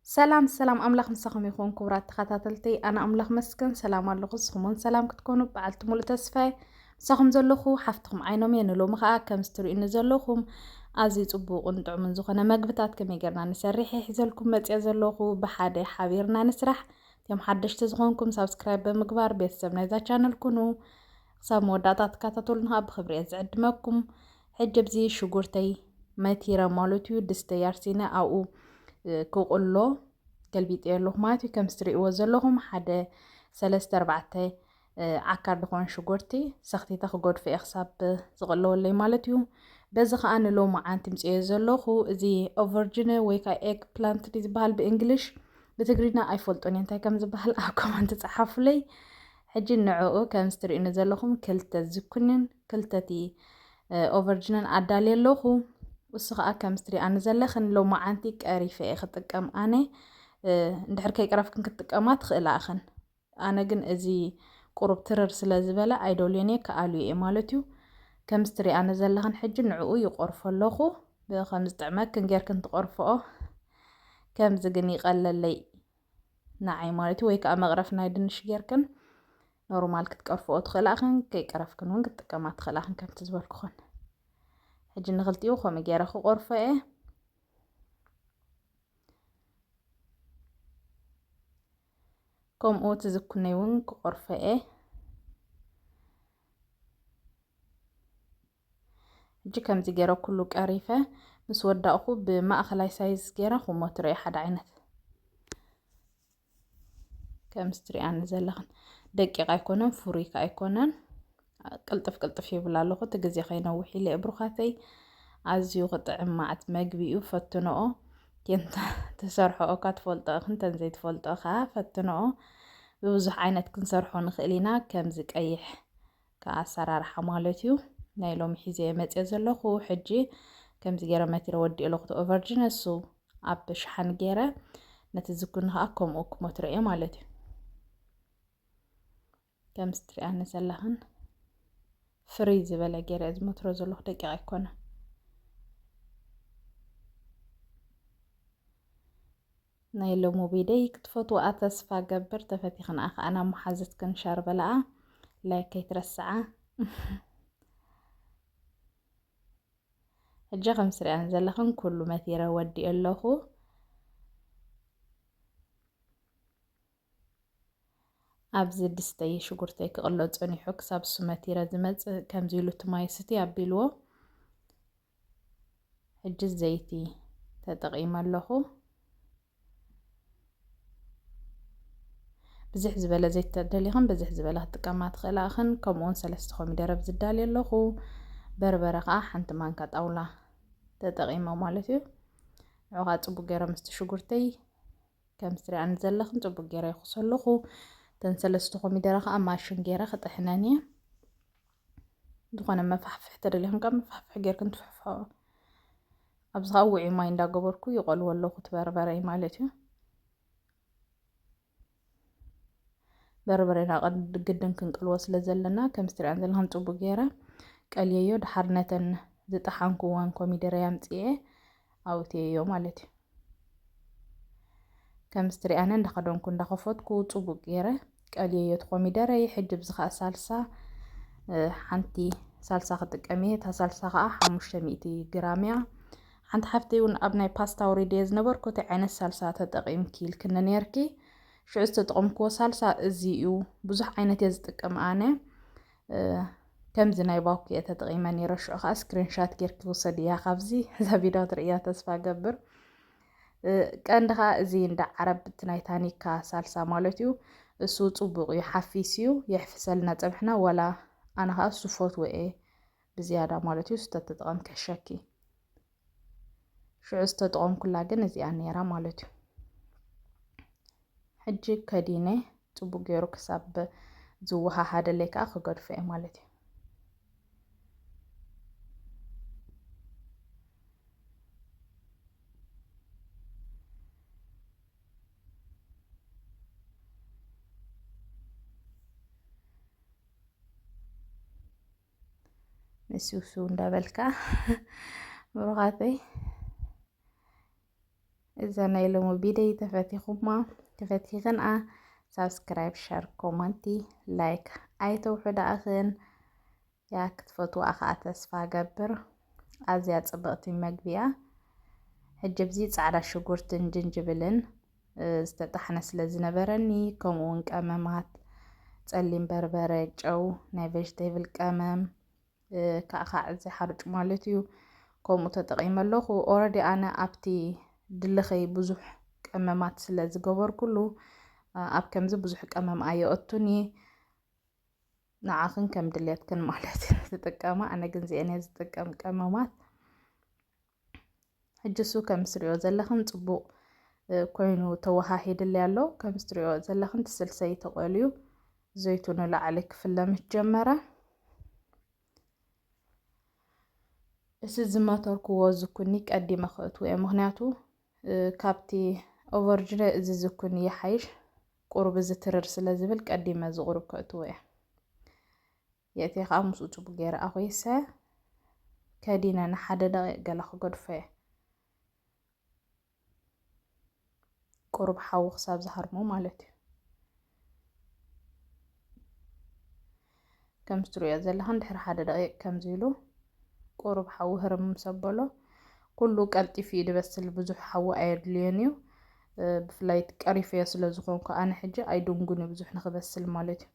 ሰላም ሰላም፣ ኣምላኽ ምሳኹም ይኹን ክቡራት ተኸታተልተይ። ኣነ ኣምላኽ መስገን ሰላም ኣለኹ፣ ንስኹም እውን ሰላም ክትኮኑ በዓልቲ ሙሉእ ተስፋ እየ። ምሳኹም ዘለኹ ሓፍትኹም ዓይኖም እየ። ንሎሚ ኸኣ ከምዚ ትርእዩኒ ዘለኹም ኣዝዩ ጽቡቕን ጥዑምን ዝኾነ መግብታት ከመይ ጌርና ንሰርሕ እየ ሒዘልኩም መጽየ ዘለኹ። ብሓደ ሓቢርና ንስራሕ። እቶም ሓደሽቲ ዝኾንኩም ሳብስክራይብ ብምግባር ቤተሰብ ናይዛ ቻነል ኩኑ። ክሳብ መወዳእታ ትከታተሉኒ ኸኣ ብኽብሪ እየ ዝዕድመኩም። ሕጂ ኣብዚ ሽጉርተይ መቲረ ማለት እዩ፣ ድስተይ ኣርሲነ ኣብኡ፣ እ፣ ክቕሎ ገልቢጠዮ ኣለኹ ማለት እዩ። ከምዚ ትርእይዎ ዘለኹም ሓደ ሰለስተ ኣርባዕተ፣ እ፣ ዓካር ዝኾነ ሽጉርቲ ሰኽቲተ ክገድፎ እየ ክሳብ ዝቕለወለይ ማለት እዩ። በዚ ኸኣ ንሎማዓንቲ ምጽዮ ዘለኹ እዚ ኦቨርጅነ ወይ ከዓ ኤግ ፕላንት ድዩ ዝበሃል ብእንግሊሽ፣ ብትግርኛ ኣይፈልጦን እየ እንታይ ከም ዝበሃል፣ ኣብ ኮመንት ጸሓፉለይ። ሕጂ ንዕኡ ከምዚ ትርእዩኒ ዘለኹም ክልተ ዝኩኒን ክልተ እቲ፣ እ፣ ኦቨርጅነን ኣዳልየ ኣለኹ። እሱ ኸኣ ከምዚ ትርእያኒ ዘለኽን ሎማዓንቲ ቀሪፈ እየ ክጥቀም ኣነ። እ፣ እንድሕር ከይቀረፍክን ክትጥቀማ ትኽእላ እኽን። ኣነ ግን እዚ ቁሩብ ትርር ስለ ዝበለ ኣይደልዮን እየ፣ ክኣልዮ እየ ማለት እዩ። ከምዚ ትርእያኒ ዘለኽን ሕጂ ንዕኡ ይቆርፎ ኣለኹ። ብኸም ዝጥዕመክን ጌርክን ትቆርፍኦ። ከምዚ ግን ይቐለለይ ንዓይ ማለት እዩ። ወይ ከኣ መቕረፍ ናይ ድንሽ ጌርክን ኖርማል ክትቀርፍኦ ትኽእላ እኽን፣ ከይቀረፍክን እውን ክትጥቀማ ትኽእላ እኽን ከምቲ ዝበልኩኽን። ሕጂ ንኽልቲኡ ከምኡ ጌረ ክቆርፎ እየ። ከምኡ እቲ ዝኩነይ እውን ክቆርፎ እየ። ሕጂ ከምዚ ገይረ ኩሉ ቀሪፈ ምስ ወዳእኹ ብማእኸላይ ሳይዝ ገይረ ክሞትሮ እየ ሓደ ዓይነት። ከምዚ ትሪኣኒ ዘለኽን ደቂቕ ኣይኮነን፣ ፍሩይ ከኣ ኣይኮነን። ቅልጥፍ ቅልጥፍ ይብል ኣለኹ፣ እቲ ግዜ ከይነውሕ ኢለ እየ ብሩኻተይ። ኣዝዩ ክጥዕም መዓት መግቢ እዩ፣ ፈትንኦ። እተን ትሰርሖኦ እኳ ትፈልጦ እኽን፣ እተን ዘይትፈልጦ ከኣ ፈትንኦ። ብብዙሕ ዓይነት ክንሰርሖ ንኽእል ኢና፣ ከምዚ ቀይሕ ከኣ ኣሰራርሓ ማለት እዩ። ናይ ሎሚ ሒዘ እየ መፅየ ዘለኹ። ሕጂ ከምዚ ገይረ መቲረ ወዲእ ኣለኹ፣ እቲ ኦቨርጅን እሱ ኣብ ሸሓኒ ገይረ ነቲ ዝኩኒ ከኣ ከምኡ ክሞትሮ እየ ማለት እዩ። ከምዚ ትሪኣኒ ዘለኽን ፍርይ ዝበለ ገይረ እየ ዝሞትሮ ዘለኹ፣ ደቂቕ ኣይኮነን። ናይ ሎሚ ቪደይ ክትፈትዋ ተስፋ ገብር። ተፈቲኽን ኣኻ ኣና መሓዘትክን ሻር በላኣ፣ ላይክ ከይትረስዓ። ሕጂ ከም ስሪኣን ዘለኽን ኩሉ መቲረ ወዲእ ኣለኹ። ኣብዚ ድስተይ ሽጉርተይ ክቕሎ ጸኒሑ ክሳብ እሱ መቲረ ዝመጽእ ከምዚ ኢሉ እቲ ማይ ስቲ ኣቢልዎ። ሕጂ ዘይቲ ተጠቒመ ኣለኹ። ብዝሕ ዝበለ ዘይት ተደሊኽን ብዝሕ ዝበለ ክትጥቀማ ትኽእላ እኽን። ከምኡውን ሰለስተ ኮሚደረ ብዝዳልየ ኣለኹ። በርበረ ከዓ ሓንቲ ማንካ ጣውላ ተጠቒመ ማለት እዩ። ንዑ ከዓ ጽቡቅ ገይረ ምስቲ ሽጉርተይ ከም ትሪኣኒ ዘለኽን ጽቡቅ ገይረ ይኹሶ ኣለኹ። እተን ሰለስተ ኮሚደረ ከዓ ማሽን ገይረ ክጥሕነን እየ። ዝኾነ መፋሕፍሒ ተደሊኽን ካብ መፋሕፍሒ ጌርክን ትፍሕፍሖ። ኣብዚ ኸዓ ውዑይ ማይ እንዳገበርኩ ይቆልዎ ኣለኹ እቲ በርበረይ ማለት እዩ። በርበረና ቅድ-፣ ግድን ክንቅልዎ ስለ ዘለና ከም ትሪኣን ዘለኽን ጽቡቅ ገይረ ቀልየዮ። ድሓር ነተን ዝጠሓንኩወን ኮሚደረ ኣምጽኤ ኣውትየዮ ማለት እዩ። ከም ትሪኣኒ እንዳኸደንኩ እንዳኸፈትኩ ጽቡቅ ገይረ ቀልየዮ እቲ ኮሚደረይ። ሕጂ ብዚ ኸኣ ሳልሳ፣ እ፣ ሓንቲ ሳልሳ ክጥቀም እየ። እታ ሳልሳ ኸኣ ሓሙሽተ ሚእቲ ግራም እያ። ሓንቲ ሓፍተይ እውን ኣብ ናይ ፓስታ ወሪደዮ ዝነበርኩ እቲ ዓይነት ሳልሳ ተጠቒምኪ ኢልክኒ ነይርኪ። ሽዑ ዝተጠቐምክዎ ሳልሳ እዚ እዩ። ብዙሕ ዓይነት እየ ዝጥቀም ኣነ። እ፣ ከምዚ ናይ ባኩ እየ ተጠቒመ ነይረ። ሽዑ ኸኣ ስክሪንሻት ጌርኪ ውሰድያ ካብዚ። እዛ ቪድዮ ትርእያ ተስፋ ገብር። እ፣ ቀንዲ ኸኣ እዚ እንዳ ዓረብ እቲ ናይ ታኒካ ሳልሳ ማለት እዩ። እሱ ጽቡቕ እዩ፣ ሓፊስ እዩ፣ የሕፍሰልና ጸብሕና። ወላ ኣነ ኸኣ እሱ ፈትዎ እየ ብዝያዳ ማለት እዩ፣ እሱ ተተጠቐምኪ ሕሸኪ። ሽዑ ዝተጠቐምኩላ ግን እዚኣ ነይራ ማለት እዩ። ሕጂ ከዲነ ጽቡቅ ገይሩ ክሳብ ዝወሃሃደለይ ከኣ ክገድፎ እየ ማለት እዩ። ንስውስው እንዳበልካ ብሩኻተይ። እዛ ናይ ሎሚ ቢደይ ተፈቲኹማ፣ ተፈቲኽንኣ፣ ሳብስክራይብ፣ ሸር፣ ኮመንቲ፣ ላይክ ኣይተውሑ ደኣኽን። ያ ክትፈትዋ ኸዓ ተስፋ ገብር። ኣዝያ ጽብቕቲ መግቢ እያ። ሕጂ ኣብዚ ጻዕዳ ሽጉርትን ጅንጅብልን፣ እ፣ ዝተጣሕነ ስለ ዝነበረኒ፣ ከምኡ እውን ቀመማት፣ ጸሊም በርበረ፣ ጨው፣ ናይ ቨጅቴብል ቀመም፣ እ፣ ካዕካዕ እዚ ሓርጭ ማለት እዩ። ከምኡ ተጠቒመ ኣለኹ። ኦረዲ ኣነ ኣብቲ ድልኸይ ብዙሕ ቀመማት ስለ ዝገበርኩሉ፣ እ፣ ኣብ ከምዚ ብዙሕ ቀመም ኣየእቱን እየ። ንዓኽን ከም ድልየትክን ማለት እዩ ትጥቀማ። ኣነ ግን እዚአን እየ ዝጥቀም ቀመማት። ሕጂ እሱ ከም እትሪኦ ዘለኽን ጽቡቕ፣ እ፣ ኮይኑ ተወሃሂድለይ ኣሎ። ከም እትሪኦ ዘለኽን እቲ ስልሰይ ተቆልዩ ዘይቱ ንላዕሊ ክፍለ ምስ ጀመረ፣ እቲ ዝመተርክዎ ዝኩኒ ቀዲመ ከእትዎ እየ። ምኽንያቱ፣ እ፣ ካብቲ ኦቨርጅነ እዚ ዝኩኒ ይሓይሽ፣ ቁሩብ እዚ ትርር ስለ ዝብል ቀዲመ እዚ ቁሩብ ከእትዎ እየ። የእትየ ኸዓ ምስኡ ጽቡቕ ገይረ ኣኾይሰ ከዲነ ንሓደ ደቂቕ ገለ ክገድፎ እየ። ቁሩብ ሓዊ ክሳብ ዝሃርሞ ማለት እዩ። ከም እትሪኦ ዘለኽን ድሕሪ ሓደ ደቂቕ ከምዚ ኢሉ ቁሩብ ሓዊ ህርም ምስ ኣበሎ፣ ኩሉ ቀልጢፉ እዩ ዝበስል፣ ብዙሕ ሓዊ ኣየድልዮን እዩ። እ፣ ብፍላይ ቀሪፈዮ ስለ ዝኾንኩ ኣነ ሕጂ ኣይድንጉን እዩ ብዙሕ ንኽበስል ማለት እዩ።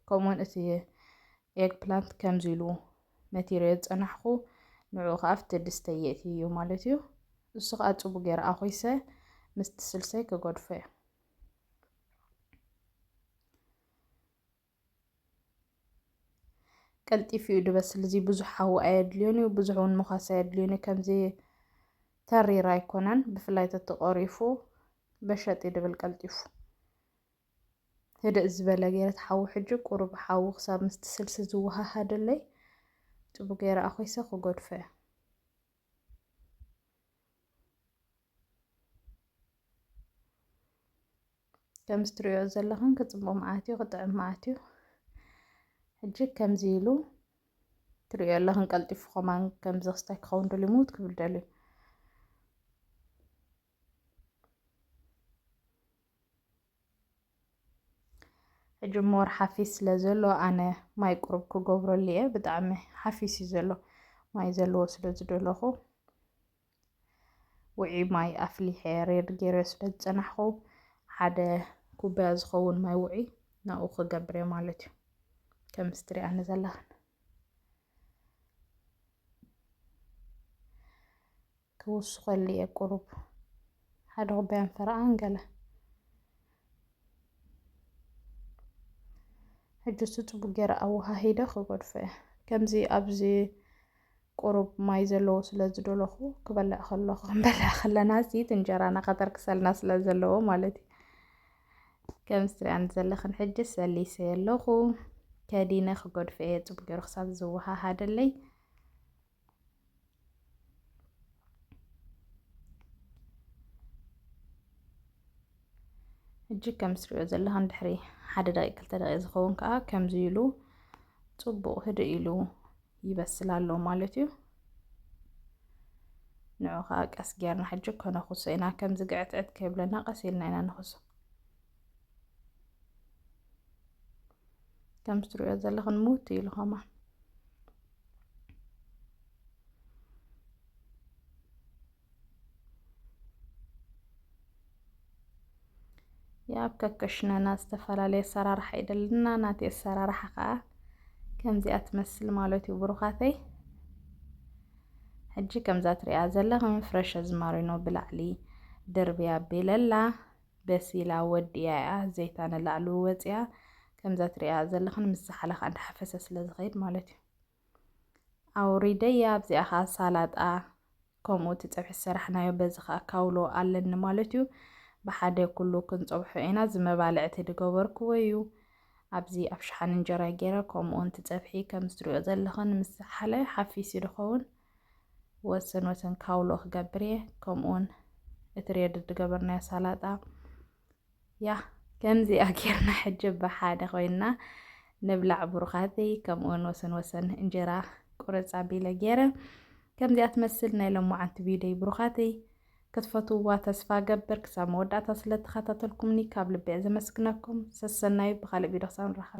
ከምኡውን እቲ ኤግ ፕላንት ከምዚ ኢሉ መቲረዮ ዝጸናሕኩ፣ ንዕኡ ኸዓ ኣብቲ ድስተ የእትዮ ማለት እዩ። እሱ ኸዓ ጽቡቕ ገይረ ኣኾይሰ ምስቲ ስልሰይ ክገድፎ እየ። ቀልጢፉ እዩ ዝበስል። እዚ ብዙሕ ሓዊ ኣየድልዮን እዩ፣ ብዙሕ እውን ምዃስ ኣየድልዮን እዩ። ከምዚ ተሪር ኣይኮነን፣ ብፍላይ ተተቆሪፉ በሸጥ እዩ ድብል ቀልጢፉ። ህድእ ዝበለ ገይረ እቲ ሓዊ ሕጂ ቁሩብ ሓዊ ክሳብ ምስቲ ስልሲ ዝወሃሃደለይ ጽቡቕ ገይረ ኣኾይሰ ክገድፎ እየ። ከም እትሪኦ ዘለኽን ክጽቡቕ መዓት እዩ፣ ክጥዕም መዓት እዩ። ሕጂ ከምዚ ኢሉ ትሪኦ ኣለኽን ቀልጢፉ ከማን ከምዚ ክስታይ ክኸውን ደልዩ፣ ምውት ክብል ደልዩ። ሕጂ ሞር ሓፊስ ስለ ዘሎ ኣነ ማይ ቁሩብ ክገብረሉ እየ። ብጣዕሚ ሓፊስ እዩ ዘሎ፣ ማይ ዘለዎ ስለ ዝደለኹ። ውዑይ ማይ ኣፍሊሐ ሬድ ገይረ ስለ ዝጸናሕኩ፣ ሓደ ኩባያ ዝኸውን ማይ ውዑይ ናብኡ ክገብር እየ ማለት እዩ። ከም እትሪኣኒ ዘለኽን። ክውስኸሉ እየ ቁሩብ። ሓደ ኩባያን ፈረቓን ገለ። ሕጂ እሱ ጽቡቕ ገይረ ኣወሃሂደ ክገድፎ እየ። ከምዚ ኣብዚ ቁሩብ ማይ ዘለዎ ስለ ዝደለኹ፣ ክበልዕ ከለኹ፣ ክንበልዕ ከለና እዚ እንጀራና ከተርክሰልና ስለ ዘለዎ ማለት እዩ። ከም እትሪኣኒ ዘለኽን ሕጂ ሰሊሰ ኣለኹ። ከዲነ ክገድፎ እየ ጽቡቕ ገይሩ ክሳብ ዝወሃሃደለይ። ሕጂ ከም እትሪኦ ዘለኽን ድሕሪ ሓደ ደቂቕ ክልተ ደቂቕ ዝኸውን ከዓ ከምዚ ኢሉ ጽቡቕ ህድእ ኢሉ ይበስል ኣሎ ማለት እዩ። ንዑ ከዓ ቀስ ጌርና ሕጂ ከነኹሶ ኢና። ከምዚ ግዕትዕት ከይብለና ቀስ ኢልና ኢና ንኹሶ። ከም እትሪኦ ዘለኽን ምውት ኢሉ ከማን። ያብ ከከሽነና ዝተፈላለየ ኣሰራርሓ ይደልና። ናተይ ኣሰራርሓ ከዓ ከምዚኣ ትመስል ማለት እዩ ብሩኻተይ። ሕጂ ከምዛ ትሪኣ ዘለኽን ፍረሽ ኣዝማሪኖ ብላዕሊ ድርብያ ኣቢለላ በሲላ ወዲያ እያ። ዘይታ ንላዕሊ ወፂያ። ከምዛ ትሪኣ ዘለኽን ምስ ዝሓለ ከዓ እንዳሓፈሰ ስለ ዝኸይድ ማለት እዩ። ኣውሪደያ ኣብዚኣ ከዓ ሳላጣ ከምኡ እቲ ፀብሒ ዝሰራሕናዮ በዚ ከዓ ካውሎ ኣለኒ ማለት እዩ። ብሓደ ኩሉ ክንፀብሖ ኢና። እዚ መባልዕቲ ዝገበርክዎ እዩ። ኣብዚ ኣብ ሸሓኒ እንጀራ ገይረ ከምኡ እውን እቲ ፀብሒ ከም እትሪኦ ዘለኽን ምስ ዝሓለ ሓፊስ እዩ ዝኸውን። ወሰን ወሰን ካውሎ ክገብር እየ። ከምኡ እውን እቲ ሬድ ዝገበርናዮ ሳላጣ ያ ከምዚኣ ጌርና ሕጂ ብሓደ ኮይንና ንብላዕ ብሩኻተይ። ከምኡውን ወሰን ወሰን እንጀራ ቁርፅ ኣቢለ ጌረ ከምዚኣ ትመስል ናይ ሎማዓንቲ ቪድዮይ ብሩኻተይ ክትፈትውዋ ተስፋ ገብር። ክሳብ መወዳእታ ስለተኸታተልኩምኒ ካብ ልቢ እየ ዘመስግነኩም። ሰሰናዩ፣ ብኻልእ ቪድዮ ክሳብ ንራኸብ።